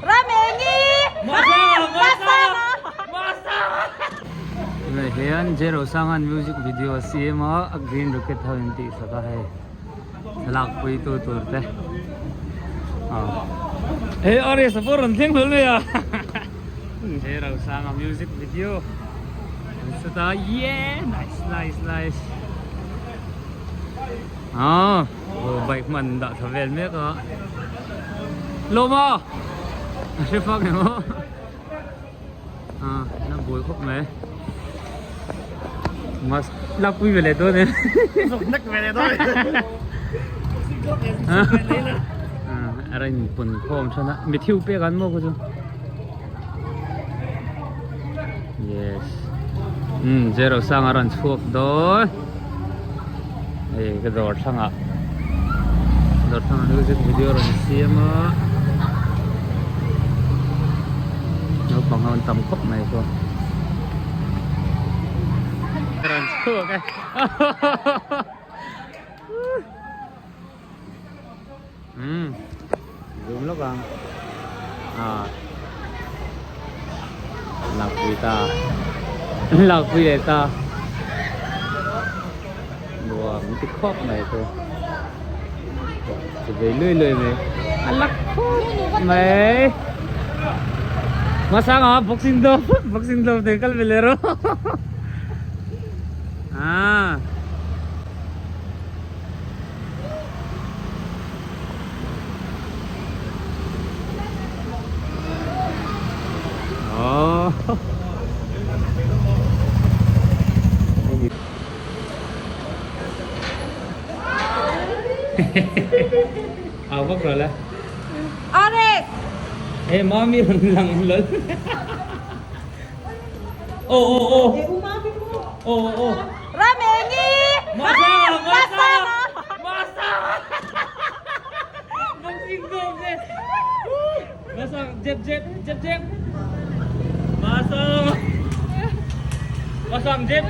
Ramengi! Tunah hian Jero Sanga'n music video a siam a, a green rocket ho in tih sak a hei thlalak pui tu tur te Hei Aries a pawh rawn thleng hlawl mai a Jero Sanga music video an set a yeah nice nice nice Aw bike hman dah tha vel mek a Lawma a hre fak emaw a na buai khawp mai mas lak pui ve leh dawn em Zuk nek ve leh dawn a rawn pun khawm than a mithiu pek an maw kha chu yes umm zero sang a rawn chhuak dawn hei ka dawr thlangah dawr thlangah music video rawn siam a naupang ho an tam khawp mai pawh rawn chhuak e umm zoom lawk ang ah lakpui ta lakpui leh ta nuam ti khawp mai chu ti ve lui lui mai a lak khawp mai hmasanga boxing dawr boxing dawr te kal ve leh rawh ah. Au vak rồi le. Ares. Ê mami rawn lang lal. Ô ô ô. Ô ô ô. Ramengi. Masanga masanga. Masanga. Boxing glove te. Masang jab jab jab jab. Masang. Masang jab.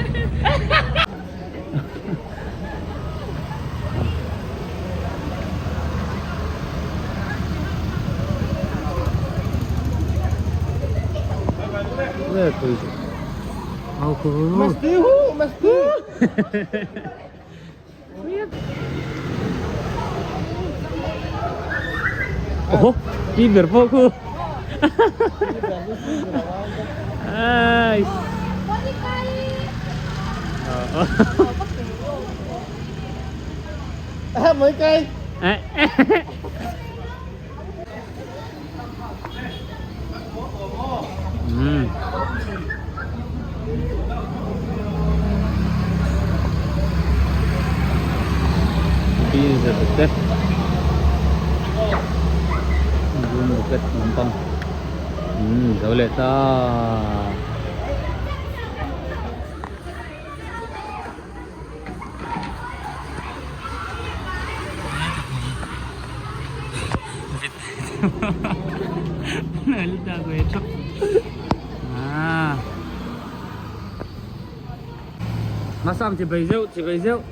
Masti hu masti. Ồ, đi ber pawh khu. Ai. À, mấy cây. Pizza te Green bucket lampang umm zo leh ta. Masang chi bai zeuh chi bai zeuh.